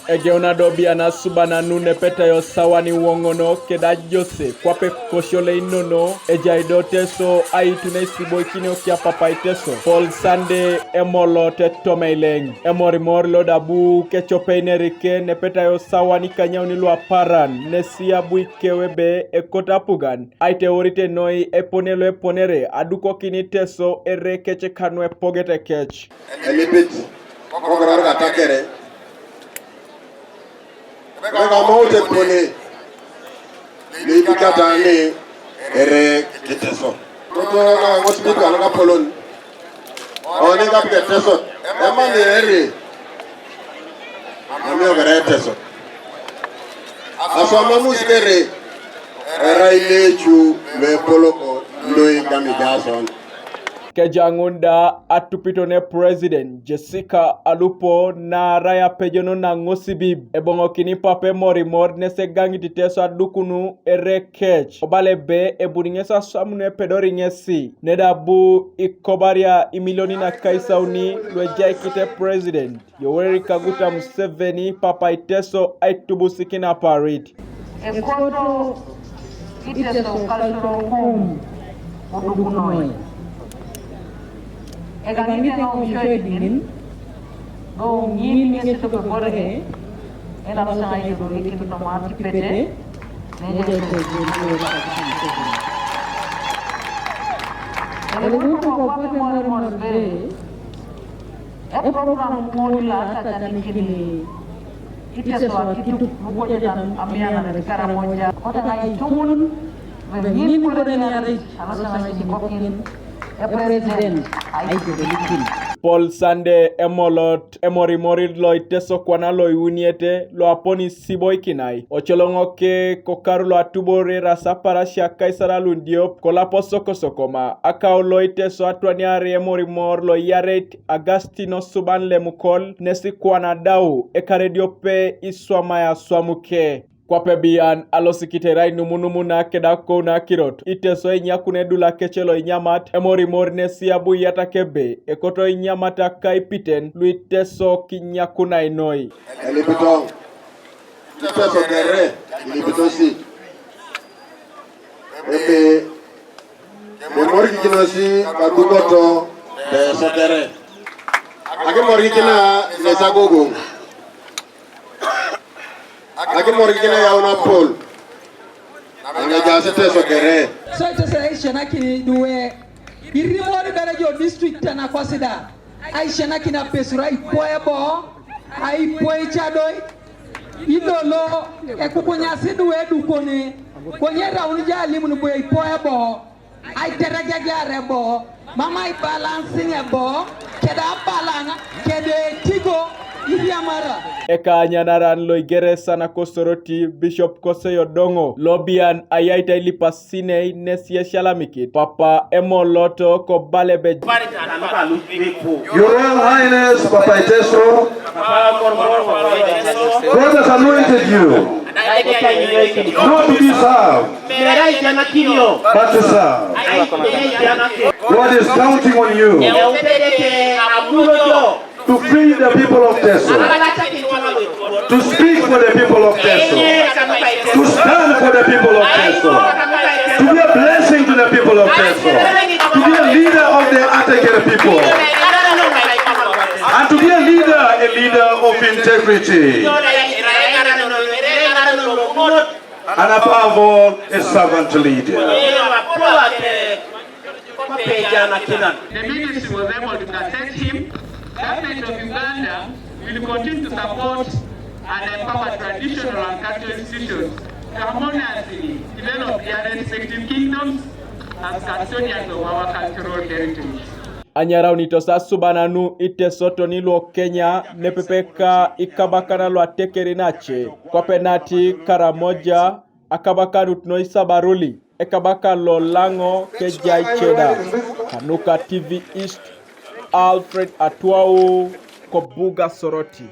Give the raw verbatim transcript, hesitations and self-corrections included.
Egeuna do bian asuban anu nepetae osawan iwoŋon keda Jose kwape kosio leinono ejai do Teso aitu neisiboikinio kiapapai Teso. Paul Sande Emolot etomeileŋ. Emorimor lo da abu kecopeiner ke nepetae osawan ikanyauni luaparan nesi abu ikeu ebe ekot apugan aiteorit noi epone lo eponere adukokin Teso ere kec kanu epoget kec. Elipit kokorar katakere. Ebe kamout epone. Lipikata ni ere kiteso. Toto na ŋosibit kanu kapolon. Oni kapike Teso. Emani ere. Ami ogere Teso. Aswama musikere. Erai lecu mepoloko noi kamijason. Kejaŋun da atupito ne President Jessica Alupo naarai apejono naŋosibib eboŋokini papa Emorimor nesegaŋit Teso adukunu ere kec kobala ebe ebuni ŋes aswam nuepedori ŋesi neda abu ikobaria imilionin akaisauni luejaikite President Yoweri Kaguta Museveni papa Iteso aitubusikin aparit. Ekoto Iteso Cultural Home odukunoi. Egaŋite ŋomisio ediŋin, do ŋin ŋesi topebore, elalosa ŋa idolikin toma atipete, neja itobulo. Elukutu kokote morimor be, eprogram ŋol lo atatanikini Iteso akituk lukojetan amianar Karamoja, kota ŋa ituŋun, ŋin kode niarei, alosa ŋa isikokin, epresident, aitodolikin. Paul Sande Emolot, emorimori lo Iteso kwana lo iwuniete, lo aponi siboikinai, ocoloŋoke kokaru lo atubor erasa parasia Kaisar Alun Diop, kolapo sokosokoma, akaulo Iteso atwaniari emorimor lo iyareit Agastino Suban Lemukol, nesi kwana dau, ekarediope iswamai aswamuke. Kwape bian alosikiterai numunumu na kedakou na kirot, Iteso inyakune dula kecelo inyamat, emorimor nesi abu iyatak ebe, ekoto inyamat akaipiten, lu Iteso kinyakunai noi. Elipito, Iteso kere, ilipitosi. Ebe, emorikinosi kadukoto, besotere. Akimorikina nesagogoŋ. Akimorikina yauna Paul. Aŋejasi Teso kere. So Iteso aishanakini duwe. Irimori bere jo district tena kwasida. Aishanakini apesura ipoe bo. Aipoe chadoi. Idolo ekukunyasi duwe dukone. Konye rauni ja alimu nubo ipoe bo. Aiteregegiar ebo, mam aibalansiŋ ebo, keda abalaŋ, keda etigo, iriamara. Ekaanyanaran lo Igeresa nakosoroti Bishop Kosei Odoŋo, lobian ayaita ilipasinei nesi esialamikit, Papa Emoloto kobalebe. Your Royal Highness, Papa Iteso, God has anointed you not to be served, but to serve. God is counting on you to free the people of Teso, to speak for the people of Teso, to stand for the people of Teso, to be a blessing to the people of Teso, to be a leader of the Ategere people, and to be a leader, a leader of integrity, and above all, a servant leader. The ministry was able to protect him. Government of Uganda will continue to support and empower traditional and cultural institutions to harmoniously develop their respective kingdoms as custodians of our cultural heritage. Anyaraunitos asuban nu Iteso toni luo Kenya nepepe ka ikabakana luatekeri nace, kwape nati Karamoja, akabakanut noi Sabaruli, ekabaka lo Laŋo kejai ceda. Kanuka T V East, Alfred Atuau, kobuga Soroti.